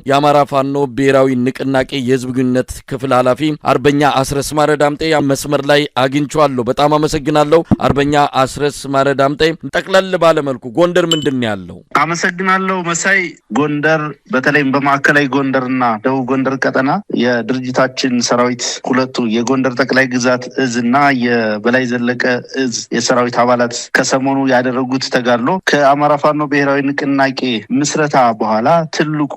የአማራ ፋኖ ብሔራዊ ንቅናቄ የህዝብ ግንኙነት ክፍል ኃላፊ አርበኛ አስረስ ማረ ዳምጤ መስመር ላይ አግኝቼዋለሁ። በጣም አመሰግናለሁ አርበኛ አስረስ ማረ ዳምጤ። ጠቅለል ባለመልኩ ጎንደር ምንድን ነው ያለው? አመሰግናለሁ መሳይ። ጎንደር በተለይም በማዕከላዊ ጎንደርና ደቡብ ጎንደር ቀጠና የድርጅታችን ሰራዊት ሁለቱ የጎንደር ጠቅላይ ግዛት እዝ እና የበላይ ዘለቀ እዝ የሰራዊት አባላት ከሰሞኑ ያደረጉት ተጋድሎ ከአማራ ፋኖ ብሔራዊ ንቅናቄ ምስረታ በኋላ ትልቁ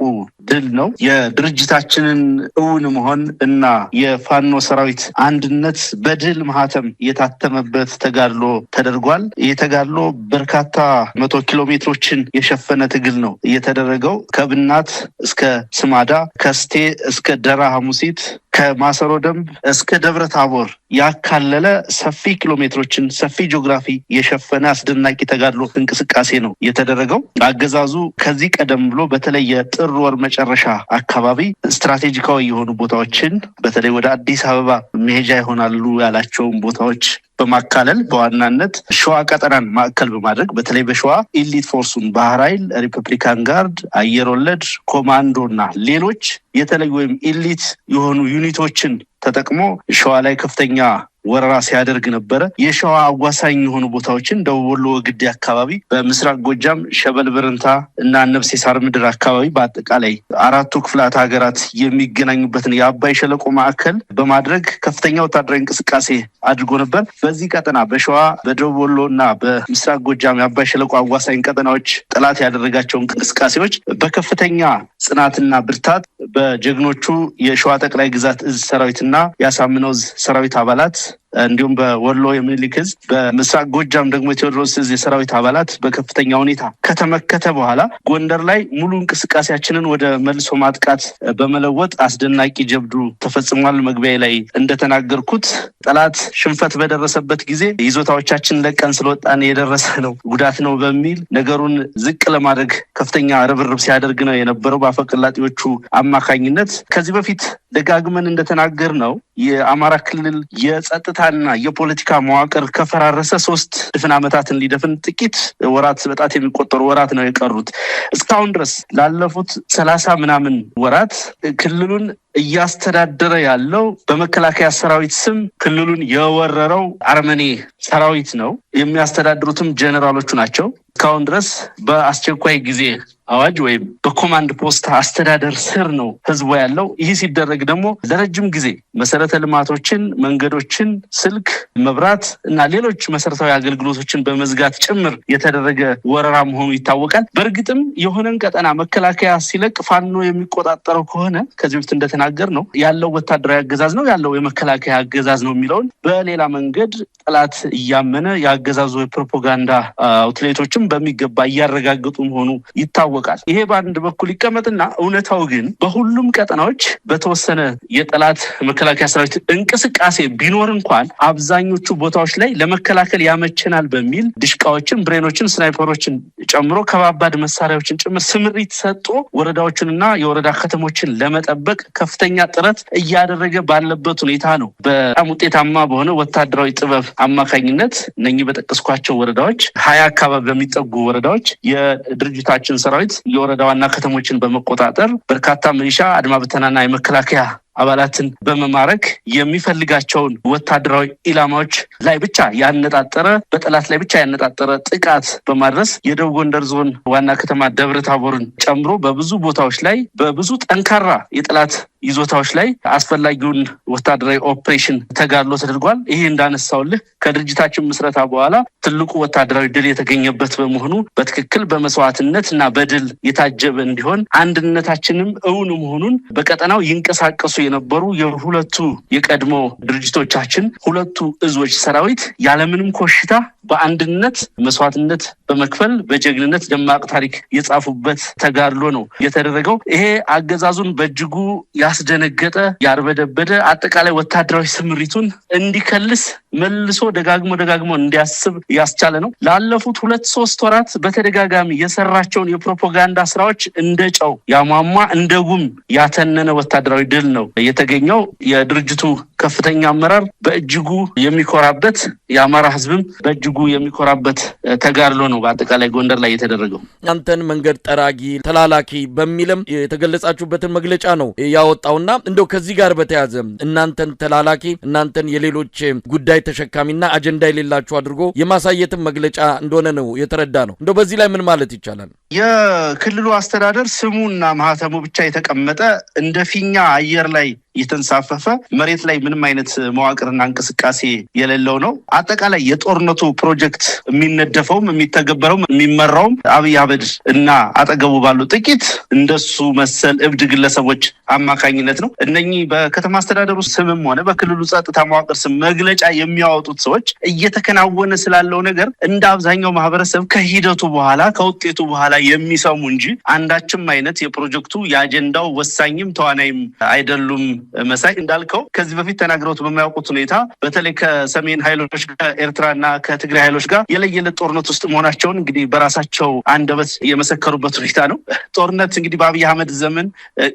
ድል ነው። የድርጅታችንን እውን መሆን እና የፋኖ ሰራዊት አንድነት በድል ማህተም የታተመበት ተጋድሎ ተደርጓል። ይህ ተጋድሎ በርካታ 100 ኪሎ ሜትሮችን የሸፈነ ትግል ነው እየተደረገው። ከብናት እስከ ስማዳ፣ ከስቴ እስከ ደራ ሐሙሲት፣ ከማሰሮ ደንብ እስከ ደብረ ታቦር ያካለለ ሰፊ ኪሎ ሜትሮችን፣ ሰፊ ጂኦግራፊ የሸፈነ አስደናቂ ተጋድሎ እንቅስቃሴ ነው የተደረገው። አገዛዙ ከዚህ ቀደም ብሎ በተለይ የጥር ወር መጨረሻ አካባቢ ስትራቴጂካዊ የሆኑ ቦታዎችን፣ በተለይ ወደ አዲስ አበባ መሄጃ ይሆናሉ ያላቸውን ቦታዎች በማካለል፣ በዋናነት ሸዋ ቀጠናን ማዕከል በማድረግ፣ በተለይ በሸዋ elite force ኡን ባህር ኃይል፣ Republican Guard፣ አየር ወለድ፣ ኮማንዶ እና ሌሎች የተለዩ ወይም elite የሆኑ unit ኦችን ተጠቅሞ ሸዋ ላይ ከፍተኛ ወረራ ሲያደርግ ነበረ። የሸዋ አዋሳኝ የሆኑ ቦታዎችን ደቡብ ወሎ ወግዲ አካባቢ፣ በምስራቅ ጎጃም ሸበል በረንታ እና ነብሴ ሳር ምድር አካባቢ፣ በአጠቃላይ አራቱ ክፍላት ሀገራት የሚገናኙበትን የአባይ ሸለቆ ማዕከል በማድረግ ከፍተኛ ወታደራዊ እንቅስቃሴ አድርጎ ነበር። በዚህ ቀጠና በሸዋ፣ በደቡብ ወሎ እና በምስራቅ ጎጃም የአባይ ሸለቆ አዋሳኝ ቀጠናዎች ጠላት ያደረጋቸው እንቅስቃሴዎች በከፍተኛ ጽናትና ብርታት በጀግኖቹ የሸዋ ጠቅላይ ግዛት እዝ ሰራዊትና የአሳምነው እዝ ሰራዊት አባላት፣ እንዲሁም በወሎ የምኒልክ እዝ፣ በምስራቅ ጎጃም ደግሞ የቴዎድሮስ እዝ የሰራዊት አባላት በከፍተኛ ሁኔታ ከተመከተ በኋላ ጎንደር ላይ ሙሉ እንቅስቃሴያችንን ወደ መልሶ ማጥቃት በመለወጥ አስደናቂ ጀብዱ ተፈጽሟል። መግቢያ ላይ እንደተናገርኩት ጠላት ሽንፈት በደረሰበት ጊዜ ይዞታዎቻችን ለቀን ስለወጣን የደረሰ ነው ጉዳት ነው በሚል ነገሩን ዝቅ ለማድረግ ከፍተኛ ርብርብ ሲያደርግ ነው የነበረው በአፈቀላጤዎቹ አማካኝነት። ከዚህ በፊት ደጋግመን እንደተናገርነው የአማራ ክልል የጸጥታና የፖለቲካ መዋቅር ከፈራረሰ 3 ድፍን ዓመታትን ሊደፍን ጥቂት ወራት፣ በጣት የሚቆጠሩ ወራት ነው የቀሩት። እስካሁን ድረስ ላለፉት 30 ምናምን ወራት ክልሉን እያስተዳደረ ያለው በመከላከያ ሰራዊት ስም ክልሉን የወረረው አረመኔ ሰራዊት ነው። የሚያስተዳድሩትም ጀነራሎቹ ናቸው። እስካሁን ድረስ በአስቸኳይ ጊዜ አዋጅ ወይም በኮማንድ ፖስት አስተዳደር ስር ነው ህዝቡ ያለው። ይህ ሲደረግ ደግሞ ለረጅም ጊዜ መሰረተ ልማቶችን፣ መንገዶችን፣ ስልክ፣ መብራት እና ሌሎች መሰረታዊ አገልግሎቶችን በመዝጋት ጭምር የተደረገ ወረራ መሆኑ ይታወቃል። በእርግጥም የሆነን ቀጠና መከላከያ ሲለቅ ፋኖ የሚቆጣጠረው ከሆነ ከዚህ በፊት እንደተናገርነው ያለው ወታደራዊ አገዛዝ ነው ያለው የመከላከያ አገዛዝ ነው የሚለውን በሌላ መንገድ ጠላት እያመነ የአገዛዙ የፕሮፓጋንዳ outlet ኦችም በሚገባ እያረጋገጡ መሆኑ ይታወቃል። ይሄ በአንድ በኩል ይቀመጥና እውነታው ግን በሁሉም ቀጠናዎች በተወሰነ የጠላት መከላከያ ሰራዊት እንቅስቃሴ ቢኖር እንኳን አብዛኞቹ ቦታዎች ላይ ለመከላከል ያመቸናል በሚል ድሽቃዎችን፣ ብሬኖችን፣ ስናይፐሮችን ጨምሮ ከባባድ መሳሪያዎችን ጭምር ስምሪት ሰጥቶ ወረዳዎችንና የወረዳ ከተሞችን ለመጠበቅ ከፍተኛ ጥረት እያደረገ ባለበት ሁኔታ ነው። በጣም ውጤታማ በሆነ ወታደራዊ ጥበብ አማካኝነት እነኚህ በጠቀስኳቸው ወረዳዎች፣ 20 አካባቢ በሚጠጉ ወረዳዎች የድርጅታችን ሰራዊት የወረዳ ዋና ከተሞችን በመቆጣጠር በርካታ ሚሊሻ፣ አድማ ብተናና የመከላከያ አባላትን በመማረክ የሚፈልጋቸውን ወታደራዊ ኢላማዎች ላይ ብቻ ያነጣጠረ፣ በጠላት ላይ ብቻ ያነጣጠረ ጥቃት በማድረስ የደቡብ ጎንደር ዞን ዋና ከተማ ደብረ ታቦርን ጨምሮ በብዙ ቦታዎች ላይ በብዙ ጠንካራ የጠላት ይዞታዎች ላይ አስፈላጊውን ወታደራዊ ኦፕሬሽን ተጋድሎ ተደርጓል። ይሄ እንዳነሳውልህ ከድርጅታችን ምስረታ በኋላ ትልቁ ወታደራዊ ድል የተገኘበት በመሆኑ በትክክል በመስዋዕትነት እና በድል የታጀበ እንዲሆን፣ አንድነታችንም እውን መሆኑን በቀጠናው ይንቀሳቀሱ የነበሩ የሁለቱ የቀድሞ ድርጅቶቻችን ሁለቱ እዞች ሰራዊት ያለምንም ኮሽታ በአንድነት መስዋዕትነት በመክፈል በጀግንነት ደማቅ ታሪክ የጻፉበት ተጋድሎ ነው የተደረገው። ይሄ አገዛዙን በእጅጉ ያስደነገጠ፣ ያርበደበደ፣ አጠቃላይ ወታደራዊ ስምሪቱን እንዲከልስ መልሶ ደጋግሞ ደጋግሞ እንዲያስብ ያስቻለ ነው። ላለፉት 2-3 ወራት በተደጋጋሚ የሰራቸውን የፕሮፓጋንዳ ስራዎች እንደ ጨው ያሟሟ እንደ ጉም ያተነነ ወታደራዊ ድል ነው የተገኘው። የድርጅቱ ከፍተኛ አመራር በእጅጉ የሚኮራበት፣ የአማራ ህዝብም በእጅጉ የሚኮራበት ተጋድሎ ነው በአጠቃላይ ጎንደር ላይ የተደረገው። አንተን መንገድ ጠራጊ ተላላኪ በሚልም የተገለጻችሁበትን መግለጫ ነው ያወጣውና እንደው ከዚህ ጋር በተያዘ እናንተን ተላላኪ፣ እናንተን የሌሎች ጉዳይ ተሸካሚና አጀንዳ የሌላችሁ አድርጎ የማሳየትን መግለጫ እንደሆነ ነው የተረዳ ነው። እንደው በዚህ ላይ ምን ማለት ይቻላል? የክልሉ አስተዳደር ስሙና ማህተሙ ብቻ የተቀመጠ፣ እንደ ፊኛ አየር ላይ የተንሳፈፈ፣ መሬት ላይ ምንም አይነት መዋቅርና እንቅስቃሴ የሌለው ነው። አጠቃላይ የጦርነቱ ፕሮጀክት የሚነደፈውም፣ የሚተገበረውም፣ የሚመራውም አብይ አህመድ እና አጠገቡ ባሉ ጥቂት እንደሱ መሰል እብድ ግለሰቦች አማካኝነት ነው። እነኚህ በከተማ አስተዳደሩ ስምም ሆነ በክልሉ ጸጥታ መዋቅር ስም መግለጫ የሚያወጡት ሰዎች እየተከናወነ ስላለው ነገር እንደ አብዛኛው ማህበረሰብ ከሂደቱ በኋላ፣ ከውጤቱ በኋላ የሚሰሙ እንጂ አንዳችም አይነት የፕሮጀክቱ የአጀንዳው ወሳኝም ተዋናይም አይደሉም። መሳይ፣ እንዳልከው ከዚህ በፊት ተናግረውት በማያውቁት ሁኔታ በተለይ ከሰሜን ኃይሎች፣ ከኤርትራና ከትግራይ ኃይሎች ጋር የለየለት ጦርነት ውስጥ መሆናቸውን እንግዲህ በራሳቸው አንደበት የመሰከሩበት ሁኔታ ነው። ጦርነት እንግዲህ በአብይ አህመድ ዘመን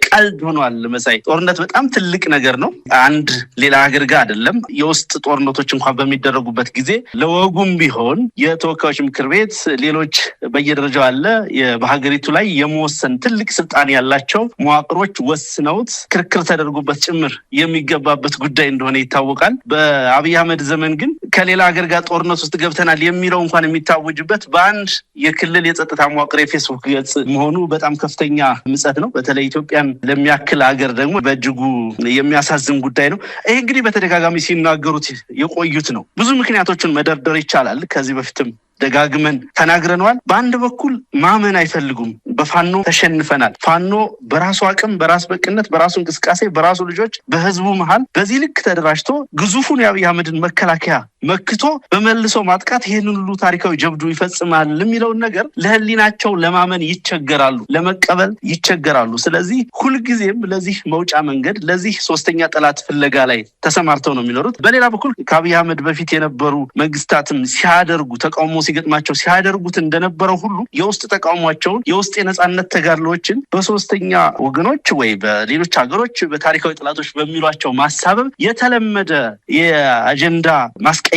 ቀልድ ሆኗል። መሳይ፣ ጦርነት በጣም ትልቅ ነገር ነው። አንድ ሌላ ሀገር ጋር አይደለም። የውስጥ ጦርነቶች እንኳን በሚደረጉበት ጊዜ ለወጉም ቢሆን የተወካዮች ምክር ቤት፣ ሌሎች በየደረጃው አለ በሀገሪቱ ላይ የመወሰን ትልቅ ስልጣን ያላቸው መዋቅሮች ወስነውት ክርክር ተደርጎበት ጭምር የሚገባበት ጉዳይ እንደሆነ ይታወቃል። በአብይ አህመድ ዘመን ግን ከሌላ ሀገር ጋር ጦርነት ውስጥ ገብተናል የሚለው እንኳን የሚታወጅበት በአንድ የክልል የጸጥታ መዋቅር የፌስቡክ ገጽ መሆኑ በጣም ከፍተኛ ምጸት ነው። በተለይ ኢትዮጵያን ለሚያክል ሀገር ደግሞ በእጅጉ የሚያሳዝን ጉዳይ ነው። ይህ እንግዲህ በተደጋጋሚ ሲናገሩት የቆዩት ነው። ብዙ ምክንያቶችን መደርደር ይቻላል። ከዚህ በፊትም ደጋግመን ተናግረነዋል። በአንድ በኩል ማመን አይፈልጉም። በፋኖ ተሸንፈናል። ፋኖ በራሱ አቅም፣ በራስ በቅነት፣ በራሱ እንቅስቃሴ፣ በራሱ ልጆች፣ በህዝቡ መሀል በዚህ ልክ ተደራጅቶ ግዙፉን የአብይ አህመድን መከላከያ መክቶ በመልሶ ማጥቃት ይህንን ሁሉ ታሪካዊ ጀብዱ ይፈጽማል የሚለውን ነገር ለህሊናቸው ለማመን ይቸገራሉ፣ ለመቀበል ይቸገራሉ። ስለዚህ ሁልጊዜም ለዚህ መውጫ መንገድ፣ ለዚህ ሶስተኛ ጠላት ፍለጋ ላይ ተሰማርተው ነው የሚኖሩት። በሌላ በኩል ከአብይ አህመድ በፊት የነበሩ መንግስታትም ሲያደርጉ፣ ተቃውሞ ሲገጥማቸው ሲያደርጉት እንደነበረው ሁሉ የውስጥ ተቃውሟቸውን፣ የውስጥ የነጻነት ተጋድሎችን በሶስተኛ ወገኖች ወይ በሌሎች ሀገሮች፣ በታሪካዊ ጠላቶች በሚሏቸው ማሳበብ የተለመደ የአጀንዳ ማስቀየሪያ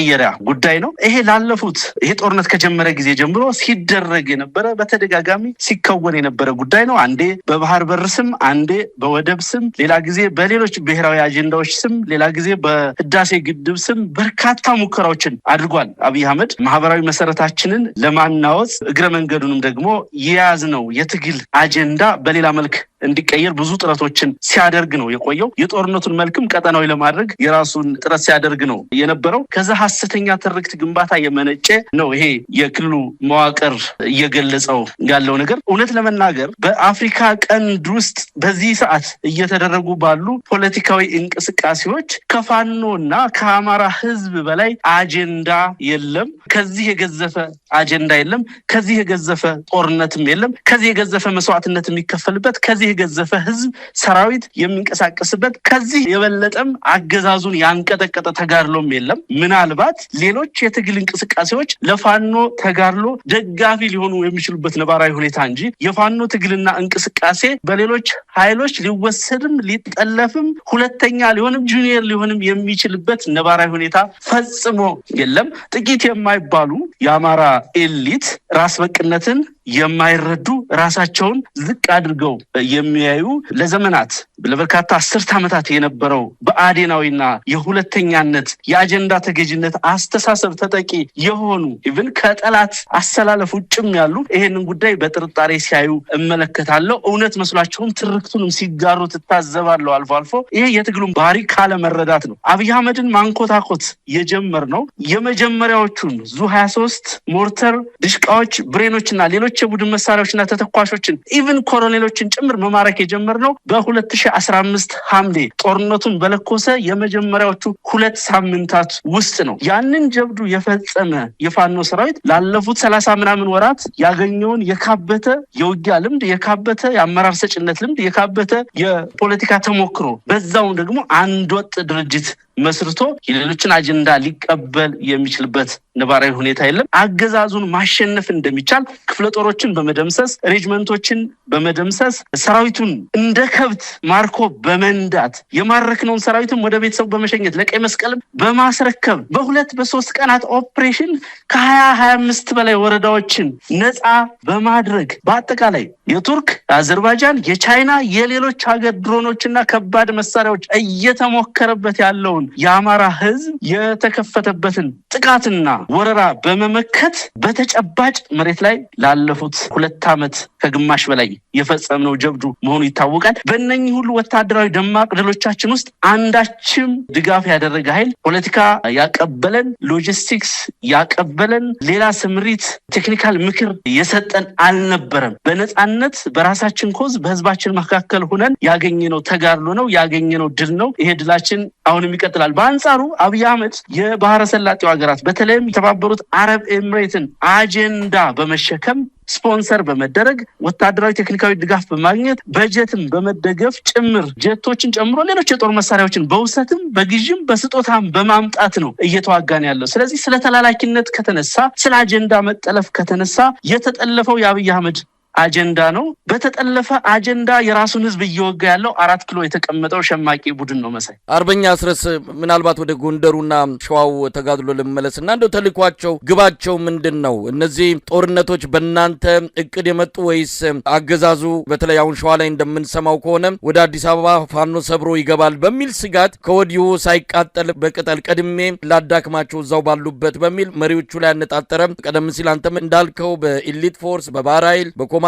ጉዳይ ነው። ይሄ ላለፉት፣ ይሄ ጦርነት ከጀመረ ጊዜ ጀምሮ ሲደረግ የነበረ፣ በተደጋጋሚ ሲከወን የነበረ ጉዳይ ነው። አንዴ በባህር በር ስም፣ አንዴ በወደብ ስም፣ ሌላ ጊዜ በሌሎች ብሔራዊ አጀንዳዎች ስም፣ ሌላ ጊዜ በህዳሴ ግድብ ስም በርካታ ሙከራዎችን አድርጓል። አብይ አህመድ ማህበራዊ መሰረታችንን ለማናወጽ፣ እግረ መንገዱንም ደግሞ የያዝነው የትግል አጀንዳ በሌላ መልክ እንዲቀየር ብዙ ጥረቶችን ሲያደርግ ነው የቆየው። የጦርነቱን መልክም ቀጠናዊ ለማድረግ የራሱን ጥረት ሲያደርግ ነው የነበረው። ከዛ ሀሰተኛ ትርክት ግንባታ የመነጨ ነው ይሄ የክልሉ መዋቅር እየገለጸው ያለው ነገር። እውነት ለመናገር በአፍሪካ ቀንድ ውስጥ በዚህ ሰዓት እየተደረጉ ባሉ ፖለቲካዊ እንቅስቃሴዎች ከፋኖ እና ከአማራ ህዝብ በላይ አጀንዳ የለም። ከዚህ የገዘፈ አጀንዳ የለም። ከዚህ የገዘፈ ጦርነትም የለም። ከዚህ የገዘፈ መስዋዕትነት የሚከፈልበት፣ ከዚህ የገዘፈ ህዝብ ሰራዊት የሚንቀሳቀስበት፣ ከዚህ የበለጠም አገዛዙን ያንቀጠቀጠ ተጋድሎም የለም። ምናልባት ሌሎች የትግል እንቅስቃሴዎች ለፋኖ ተጋድሎ ደጋፊ ሊሆኑ የሚችሉበት ነባራዊ ሁኔታ እንጂ የፋኖ ትግልና እንቅስቃሴ በሌሎች ኃይሎች ሊወሰድም፣ ሊጠለፍም፣ ሁለተኛ ሊሆንም፣ ጁኒየር ሊሆንም የሚችልበት ነባራዊ ሁኔታ ፈጽሞ የለም። ጥቂት የማይባሉ የአማራ elite ራስ በቅነትን የማይረዱ፣ ራሳቸውን ዝቅ አድርገው የሚያዩ፣ ለዘመናት ለበርካታ አስርት ዓመታት የነበረው በአዴናዊና የሁለተኛነት የአጀንዳ ተገዥነት አስተሳሰብ ተጠቂ የሆኑ፣ even ከጠላት አሰላለፍ ውጭም ያሉ ይሄንን ጉዳይ በጥርጣሬ ሲያዩ እመለከታለሁ። እውነት መስሏቸውም ትርክቱንም ሲጋሩ ትታዘባለሁ አልፎ አልፎ። ይሄ የትግሉን ባህሪ ካለመረዳት ነው። አብይ አህመድን ማንኮታኮት የጀመርነው የመጀመሪያዎቹን ዙ 23 ሞርተር፣ ድሽቃዎች፣ ብሬኖችና ሌሎች የቡድን መሳሪያዎችና ተተኳሾችን፣ even ኮሎኔሎችን ጭምር መማረክ የጀመርነው በ2015 ሐምሌ ጦርነቱን በለኮሰ የመጀመሪያዎቹ 2 ሳምንታት ውስጥ ነው። ያንን ጀብዱ የፈጸመ የፋኖ ሰራዊት ላለፉት 30 ምናምን ወራት ያገኘውን የካበተ የውጊያ ልምድ፣ የካበተ የአመራር ሰጭነት ልምድ፣ የካበተ የፖለቲካ ተሞክሮ፣ በዛውም ደግሞ አንድ ወጥ ድርጅት መስርቶ የሌሎችን አጀንዳ ሊቀበል የሚችልበት ነባራዊ ሁኔታ የለም። አገዛዙን ማሸነፍ እንደሚቻል ክፍለ ጦሮችን በመደምሰስ፣ ሬጅመንቶችን በመደምሰስ፣ ሰራዊቱን እንደ ከብት ማርኮ በመንዳት፣ የማረክነውን ሰራዊትም ወደ ቤተሰቡ በመሸኘት፣ ለቀይ መስቀልም በማስረከብ በ2 በ3 ቀናት ኦፕሬሽን ከ20 25 በላይ ወረዳዎችን ነፃ በማድረግ፣ በአጠቃላይ የቱርክ፣ የአዘርባይጃን፣ የቻይና፣ የሌሎች ሀገር ድሮኖችና ከባድ መሳሪያዎች እየተሞከረበት ያለውን የአማራ ህዝብ የተከፈተበትን ጥቃትና ወረራ በመመከት በተጨባጭ መሬት ላይ ላለፉት 2 ዓመት ከግማሽ በላይ የፈጸምነው ጀብዱ መሆኑ ይታወቃል። በእነኚህ ሁሉ ወታደራዊ ደማቅ ድሎቻችን ውስጥ አንዳችም ድጋፍ ያደረገ ኃይል፣ ፖለቲካ ያቀበለን፣ ሎጂስቲክስ ያቀበለን፣ ሌላ ስምሪት፣ technical ምክር የሰጠን አልነበረም። በነፃነት በራሳችን cause በህዝባችን መካከል ሁነን ያገኘነው ተጋድሎ ነው፣ ያገኘነው ድል ነው። ይሄ ድላችን አሁንም ይቀጥላል። በአንጻሩ አብይ አህመድ የባህረ ሰላጤው ሀገራት በተለይም የተባበሩት አረብ ኤምሬትን አጀንዳ በመሸከም፣ ስፖንሰር በመደረግ፣ ወታደራዊ ቴክኒካዊ ድጋፍ በማግኘት፣ በጀትም በመደገፍ ጭምር ጀቶችን ጨምሮ ሌሎች የጦር መሳሪያዎችን በውሰትም በግዥም በስጦታም በማምጣት ነው እየተዋጋን ያለው። ስለዚህ ስለ ተላላኪነት ከተነሳ፣ ስለ አጀንዳ መጠለፍ ከተነሳ የተጠለፈው የአብይ አህመድ አጀንዳ ነው። በተጠለፈ አጀንዳ የራሱን ህዝብ እየወጋ ያለው 4 ኪሎ የተቀመጠው ሸማቂ ቡድን ነው። መሳይ። አርበኛ አስረስ፣ ምናልባት ወደ ጎንደሩና ሸዋው ተጋድሎ ልመለስና እንደው ተልኳቸው ግባቸው ምንድን ነው? እነዚህ ጦርነቶች በእናንተ እቅድ የመጡ ወይስ አገዛዙ በተለይ አሁን ሸዋ ላይ እንደምንሰማው ከሆነ ወደ አዲስ አበባ ፋኖ ሰብሮ ይገባል በሚል ስጋት ከወዲሁ ሳይቃጠል በቅጠል ቀድሜ ላዳክማቸው እዛው ባሉበት በሚል መሪዎቹ ላይ ያነጣጠረ፣ ቀደም ሲል አንተም እንዳልከው በ elite force፣ በባህር ኃይል፣ በኮማንዶ፣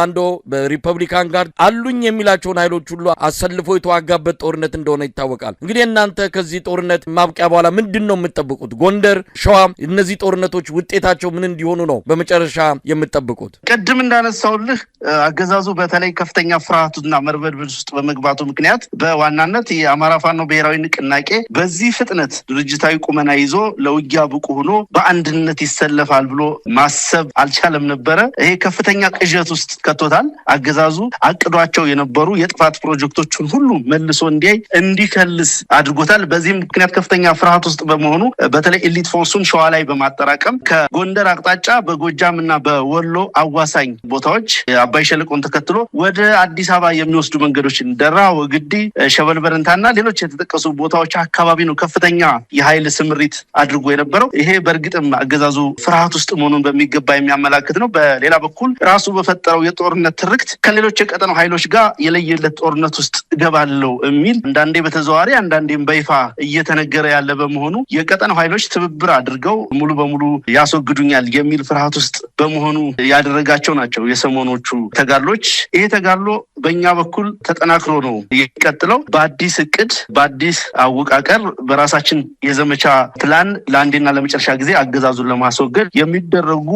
በ Republican Guard አሉኝ የሚላቸውን ኃይሎች ሁሉ አሰልፎ የተዋጋበት ጦርነት እንደሆነ ይታወቃል። እንግዲህ እናንተ ከዚህ ጦርነት ማብቂያ በኋላ ምንድን ነው የምትጠብቁት? ጎንደር፣ ሸዋ እነዚህ ጦርነቶች ውጤታቸው ምን እንዲሆኑ ነው በመጨረሻ የምትጠብቁት? ቅድም እንዳነሳውልህ አገዛዙ በተለይ ከፍተኛ ፍርሃቱና መርበድበድ ውስጥ በመግባቱ ምክንያት በዋናነት የአማራ ፋኖ ብሔራዊ ንቅናቄ በዚህ ፍጥነት ድርጅታዊ ቁመና ይዞ ለውጊያ ብቁ ሆኖ በአንድነት ይሰለፋል ብሎ ማሰብ አልቻለም ነበረ። ይሄ ከፍተኛ ቅዠት ውስጥ ከቶታል። አገዛዙ አቅዷቸው የነበሩ የጥፋት ፕሮጀክቶችን ሁሉ መልሶ እንዲያይ፣ እንዲከልስ አድርጎታል። በዚህም ምክንያት ከፍተኛ ፍርሃት ውስጥ በመሆኑ በተለይ elite force ኡን ሸዋ ላይ በማጠራቀም ከጎንደር አቅጣጫ በጎጃም እና በወሎ አዋሳኝ ቦታዎች አባይ ሸለቆን ተከትሎ ወደ አዲስ አበባ የሚወስዱ መንገዶችን ደራ፣ ወግዲ፣ ሸበል በረንታና ሌሎች የተጠቀሱ ቦታዎች አካባቢ ነው ከፍተኛ የኃይል ስምሪት አድርጎ የነበረው። ይሄ በእርግጥም አገዛዙ ፍርሃት ውስጥ መሆኑን በሚገባ የሚያመላክት ነው። በሌላ በኩል ራሱ በፈጠረው የጦርነት ትርክት ከሌሎች የቀጠናው ኃይሎች ጋር የለየለት ጦርነት ውስጥ እገባለሁ የሚል አንዳንዴ በተዘዋዋሪ አንዳንዴም በይፋ እየተነገረ ያለ በመሆኑ የቀጠናው ኃይሎች ትብብር አድርገው ሙሉ በሙሉ ያስወግዱኛል የሚል ፍርሃት ውስጥ በመሆኑ ያደረጋቸው ናቸው የሰሞኖቹ ተጋድሎች። ይሄ ተጋድሎ በእኛ በኩል ተጠናክሮ ነው የሚቀጥለው። በአዲስ እቅድ፣ በአዲስ አወቃቀር፣ በራሳችን የዘመቻ ፕላን ለአንዴና ለመጨረሻ ጊዜ አገዛዙን ለማስወገድ የሚደረጉ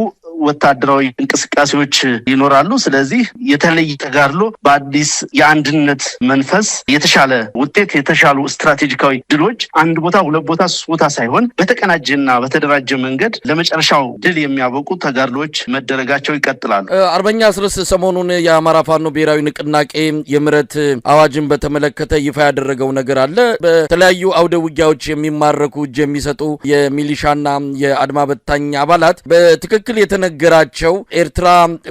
ወታደራዊ እንቅስቃሴዎች ይኖራሉ። ስለዚህ የተለየ ተጋድሎ በአዲስ የአንድነት መንፈስ የተሻለ ውጤት፣ የተሻሉ ስትራቴጂካዊ ድሎች አንድ ቦታ፣ ሁለት ቦታ፣ ሶስት ቦታ ሳይሆን በተቀናጀና በተደራጀ መንገድ ለመጨረሻው ድል የሚያበቁ ተጋድሎች መደረጋቸው ይቀጥላሉ። አርበኛ አስረስ፣ ሰሞኑን የአማራ ፋኖ ብሔራዊ ንቅናቄ የምህረት አዋጅን በተመለከተ ይፋ ያደረገው ነገር አለ። በተለያዩ አውደ ውጊያዎች የሚማረኩ፣ እጅ የሚሰጡ የሚሊሻና የአድማ በታኝ አባላት በትክክል የተነገራቸው ኤርትራ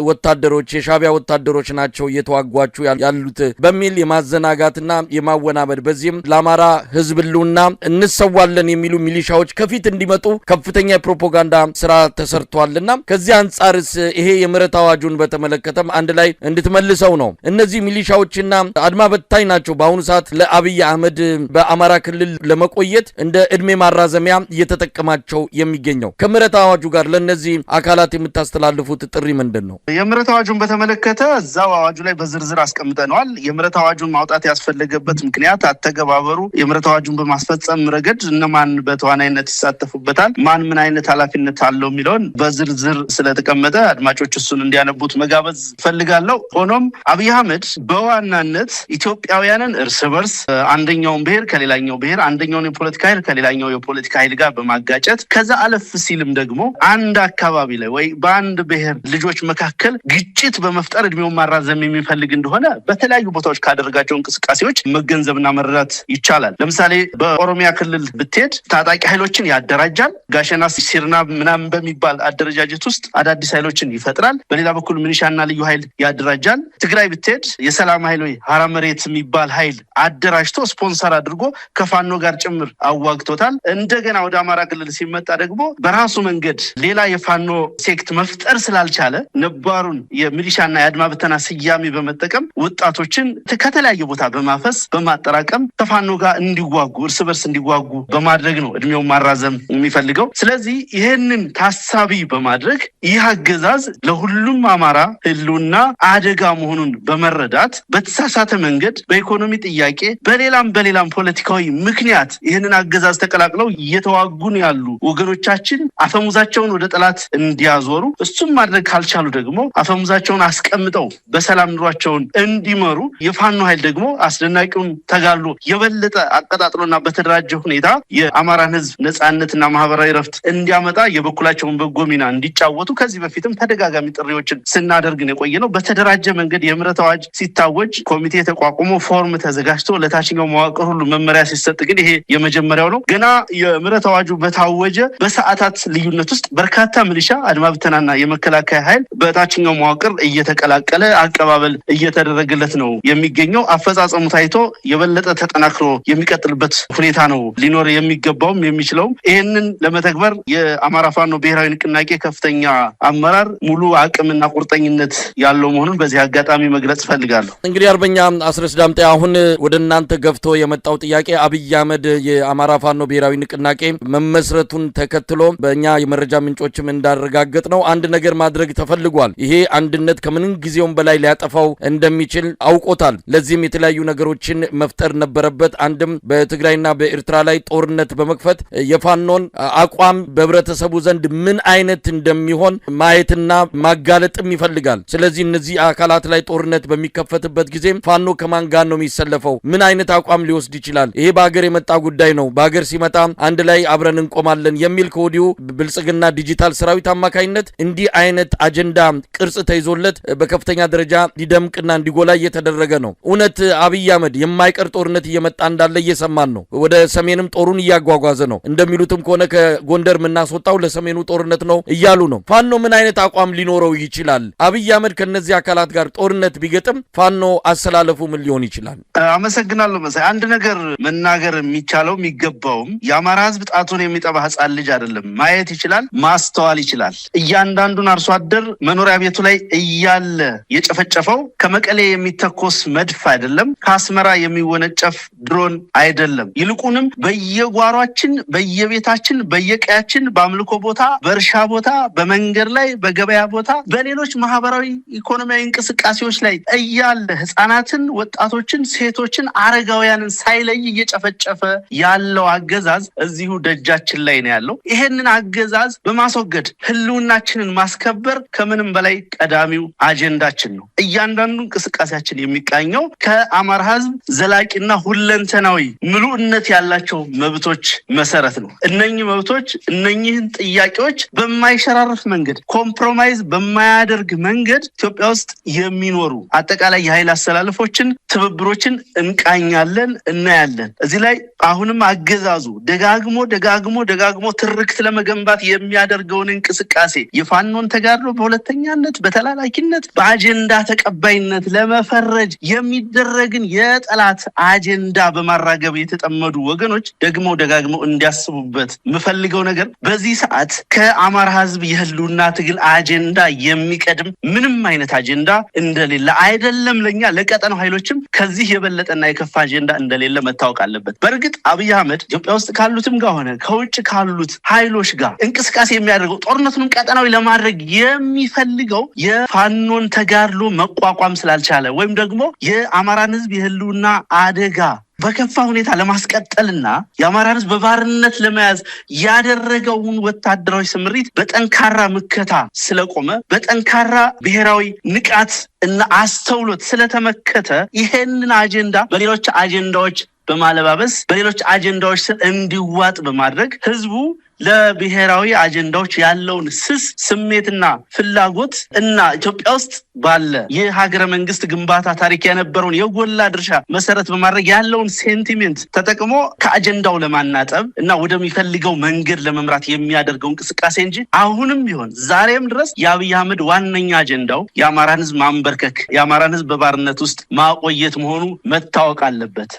ወታደሮች፣ የሻቢያ ወታደሮች ናቸው እየተዋጓችሁ ያሉት በሚል የማዘናጋትና የማወናበድ፣ በዚህም ለአማራ ሕዝብ ህልውና እንሰዋለን የሚሉ ሚሊሻዎች ከፊት እንዲመጡ ከፍተኛ የፕሮፓጋንዳ ስራ ተሰርቷልና ከዚህ አንጻርስ ይሄ የምህረት አዋጁን በተመለከተም አንድ ላይ እንድትመልሰው ነው። እነዚህ ሚሊሻዎችና አድማ በታኝ ናቸው በአሁኑ ሰዓት ለአብይ አህመድ በአማራ ክልል ለመቆየት እንደ እድሜ ማራዘሚያ እየተጠቀማቸው የሚገኘው። ከምህረት አዋጁ ጋር ለእነዚህ አካላት የምታስተላልፉት ጥሪ ምንድን ነው? የምህረት አዋጁን በተመለከተ እዛው አዋጁ ላይ በዝርዝር አስቀምጠነዋል። የምህረት አዋጁን ማውጣት ያስፈለገበት ምክንያት፣ አተገባበሩ፣ የምህረት አዋጁን በማስፈጸም ረገድ እነማን በተዋናይነት ይሳተፉበታል፣ ማን ምን አይነት ኃላፊነት አለው የሚለውን በዝርዝር ስለተቀመጠ አድማጮች እሱን እንዲያነቡት መጋበዝ እፈልጋለሁ። ሆኖም አብይ አህመድ በዋናነት ኢትዮጵያውያንን እርስ በርስ አንደኛውን ብሔር ከሌላኛው ብሔር፣ አንደኛውን የፖለቲካ ኃይል ከሌላኛው የፖለቲካ ኃይል ጋር በማጋጨት፣ ከዛ አለፍ ሲልም ደግሞ አንድ አካባቢ ላይ ወይ በአንድ ብሔር ልጆች መካከል ግጭት በመፍጠር እድሜውን ማራዘም የሚፈልግ እንደሆነ በተለያዩ ቦታዎች ካደረጋቸው እንቅስቃሴዎች መገንዘብና መረዳት ይቻላል። ለምሳሌ በኦሮሚያ ክልል ብትሄድ ታጣቂ ኃይሎችን ያደራጃል። ጋሸና ሲርና ምናምን በሚባል አደረጃጀት ውስጥ አዳዲስ ኃይሎችን ይፈጥራል። በሌላ በኩል ሚሊሻና ልዩ ኃይል ያደራጃል። ትግራይ ብትሄድ የሰላም ኃይል ወይ ሀራ መሬት የሚባል ኃይል አደራጅቶ ስፖንሰር አድርጎ ከፋኖ ጋር ጭምር አዋግቶታል። እንደገና ወደ አማራ ክልል ሲመጣ ደግሞ በራሱ መንገድ ሌላ የፋኖ sect መፍጠር ስላልቻለ ነባሩን የሚሊሻና የአድማ ብተና ስያሜ በመጠቀም ወጣቶችን ከተለያየ ቦታ በማፈስ በማጠራቀም ከፋኖ ጋር እንዲዋጉ፣ እርስ በርስ እንዲዋጉ በማድረግ ነው እድሜውን ማራዘም የሚፈልገው። ስለዚህ ይህንን ታሳቢ በማድረግ ይህ አገዛዝ ለሁሉም አማራ ህልውና አደጋ መሆኑን በመረዳት በተሳሳተ መንገድ በኢኮኖሚ ጥያቄ፣ በሌላም በሌላም ፖለቲካዊ ምክንያት ይህንን አገዛዝ ተቀላቅለው እየተዋጉን ያሉ ወገኖቻችን አፈሙዛቸውን ወደ ጠላት እንዲያዞሩ፣ እሱም ማድረግ ካልቻሉ ደግሞ አፈሙዛቸውን አስቀምጠው በሰላም ኑሯቸውን እንዲመሩ፣ የፋኖ ኃይል ደግሞ አስደናቂውን ተጋድሎ የበለጠ አቀጣጥሎና በተደራጀ ሁኔታ የአማራን ህዝብ ነፃነትና ማህበራዊ ረፍት እንዲያመጣ የበኩላቸውን በጎ ሚና እንዲጫወቱ ከዚህ በፊትም ተደጋጋሚ ጥሪዎችን ስናደርግ ነው የቆየ ነው። በተደራጀ መንገድ የምህረት አዋጅ ሲታወጅ ኮሚቴ ተቋቁሞ ፎርም ተዘጋጅቶ ለታችኛው መዋቅር ሁሉ መመሪያ ሲሰጥ ግን ይሄ የመጀመሪያው ነው። ገና የምህረት አዋጁ በታወጀ በሰዓታት ልዩነት ውስጥ በርካታ ሚሊሻ፣ አድማ ብተናና የመከላከያ ኃይል በታችኛው መዋቅር እየተቀላቀለ አቀባበል እየተደረገለት ነው የሚገኘው። አፈጻጸሙ ታይቶ የበለጠ ተጠናክሮ የሚቀጥልበት ሁኔታ ነው ሊኖር የሚገባውም የሚችለውም። ይህንን ለመተግበር የአማራ ፋኖ ብሔራዊ ንቅናቄ ከፍተኛ አመራር ሙሉ አቅምና ቁርጠኝነት ያለው መሆኑን በዚህ አጋጣሚ መግለጽ እፈልጋለሁ። እንግዲህ አርበኛ አስረስ ዳምጤ፣ አሁን ወደ እናንተ ገፍቶ የመጣው ጥያቄ አብይ አህመድ የአማራ ፋኖ ብሔራዊ ንቅናቄ መመስረቱን ተከትሎ በእኛ የመረጃ ምንጮችም እንዳረጋገጥ ነው አንድ ነገር ማድረግ ተፈልጓል። ይሄ አንድነት ከምንም ጊዜውም በላይ ሊያጠፋው እንደሚችል አውቆታል። ለዚህም የተለያዩ ነገሮችን መፍጠር ነበረበት። አንድም በትግራይና በኤርትራ ላይ ጦርነት በመክፈት የፋኖን አቋም በህብረተሰቡ ዘንድ ምን አይነት እንደሚሆን ማየትና ማጋለጥም ይፈልጋል። ስለዚህ እነዚህ አካላት ላይ ጦርነት በሚከፈትበት ጊዜ ፋኖ ከማን ጋር ነው የሚሰለፈው? ምን አይነት አቋም ሊወስድ ይችላል? ይሄ በሀገር የመጣ ጉዳይ ነው። በሀገር ሲመጣ አንድ ላይ አብረን እንቆማለን የሚል ከወዲሁ ብልጽግና ዲጂታል ሰራዊት አማካኝነት እንዲህ አይነት አጀንዳ ቅርጽ ተይዞለት በከፍተኛ ደረጃ እንዲደምቅና እንዲጎላ እየተደረገ ነው። እውነት አብይ አህመድ የማይቀር ጦርነት እየመጣ እንዳለ እየሰማን ነው። ወደ ሰሜንም ጦሩን እያጓጓዘ ነው። እንደሚሉትም ከሆነ ከጎንደር የምናስወጣው ለሰሜኑ ጦርነት ነው እያሉ ነው። ፋኖ ምን አይነት አቋም ሊኖረው ይችላል? አብይ አህመድ ከነዚህ አካላት ጋር ጦርነት ቢገጥም ፋኖ አሰላለፉ ምን ሊሆን ይችላል? አመሰግናለሁ መሳይ። አንድ ነገር መናገር የሚቻለው የሚገባውም የአማራ ሕዝብ ጣቱን የሚጠባ ሕፃን ልጅ አይደለም። ማየት ይችላል፣ ማስተዋል ይችላል። እያንዳንዱን አርሶ አደር መኖሪያ ቤቱ ላይ እያለ የጨፈጨፈው ከመቀሌ የሚተኮስ መድፍ አይደለም፣ ከአስመራ የሚወነጨፍ ድሮን አይደለም። ይልቁንም በየጓሯችን፣ በየቤታችን፣ በየቀያችን፣ በአምልኮ ቦታ፣ በእርሻ ቦታ፣ በመንገድ ላይ፣ በገበያ ቦታ፣ በሌሎች ማህበራዊ ኢኮኖሚያዊ እንቅስቃሴዎች ላይ እያለ ህፃናትን፣ ወጣቶችን፣ ሴቶችን፣ አረጋውያንን ሳይለይ እየጨፈጨፈ ያለው አገዛዝ እዚሁ ደጃችን ላይ ነው ያለው። ይሄንን አገዛዝ በማስወገድ ህልውናችንን ማስከበር ከምንም በላይ ቀዳሚው አጀንዳችን ነው። እያንዳንዱ እንቅስቃሴያችን የሚቃኘው ከአማራ ህዝብ ዘላቂና ሁለንተናዊ ምሉዕነት ያላቸው መብቶች መሰረት ነው። እነኚህ መብቶች፣ እነኚህን ጥያቄዎች በማይሸራርፍ መንገድ፣ compromise በማያደርግ መንገድ ኢትዮጵያ ውስጥ የሚኖሩ አጠቃላይ የኃይል አሰላለፎችን፣ ትብብሮችን እንቃኛለን፣ እናያለን። እዚህ ላይ አሁንም አገዛዙ ደጋግሞ ደጋግሞ ደጋግሞ ትርክት ለመገንባት የሚያደርገውን እንቅስቃሴ የፋኖን ተጋድሎ በሁለተኛነት፣ በተላላኪነት፣ በአጀንዳ ተቀባይነት ለመፈረጅ የሚደረግን የጠላት አጀንዳ በማራገብ የተጠመዱ ወገኖች ደግሞ ደጋግመው እንዲያስቡበት የምፈልገው ነገር በዚህ ሰዓት ከአማራ ህዝብ የህልውና ትግል አጀንዳ የሚቀድም ምንም አይነት አጀንዳ እንደሌለ፣ አይደለም ለኛ ለቀጠናው ኃይሎችም ከዚህ የበለጠና የከፋ አጀንዳ እንደሌለ መታወቅ አለበት። በእርግጥ አብይ አህመድ ኢትዮጵያ ውስጥ ካሉትም ጋር ሆነ ከውጭ ካሉት ኃይሎች ጋር እንቅስቃሴ የሚያደርገው፣ ጦርነቱንም ቀጠናዊ ለማድረግ የሚፈልገው የፋኖን ተጋድሎ መቋቋም ስላልቻለ ወይም ደግሞ የአማራን ህዝብ የህልውና አደጋ በከፋ ሁኔታ ለማስቀጠልና የአማራን ህዝብ በባርነት ለመያዝ ያደረገውን ወታደራዊ ስምሪት በጠንካራ ምከታ ስለቆመ፣ በጠንካራ ብሔራዊ ንቃት እና አስተውሎት ስለተመከተ ይሄንን አጀንዳ በሌሎች አጀንዳዎች በማለባበስ፣ በሌሎች አጀንዳዎች ስር እንዲዋጥ በማድረግ ህዝቡ ለብሔራዊ አጀንዳዎች ያለውን ስስ ስሜትና ፍላጎት እና ኢትዮጵያ ውስጥ ባለ የሀገረ መንግስት ግንባታ ታሪክ የነበረውን የጎላ ድርሻ መሰረት በማድረግ ያለውን sentiment ተጠቅሞ ከአጀንዳው ለማናጠብ እና ወደሚፈልገው መንገድ ለመምራት የሚያደርገው እንቅስቃሴ እንጂ አሁንም ቢሆን ዛሬም ድረስ የአብይ አህመድ ዋነኛ አጀንዳው የአማራን ህዝብ ማንበርከክ፣ የአማራን ህዝብ በባርነት ውስጥ ማቆየት መሆኑ መታወቅ አለበት።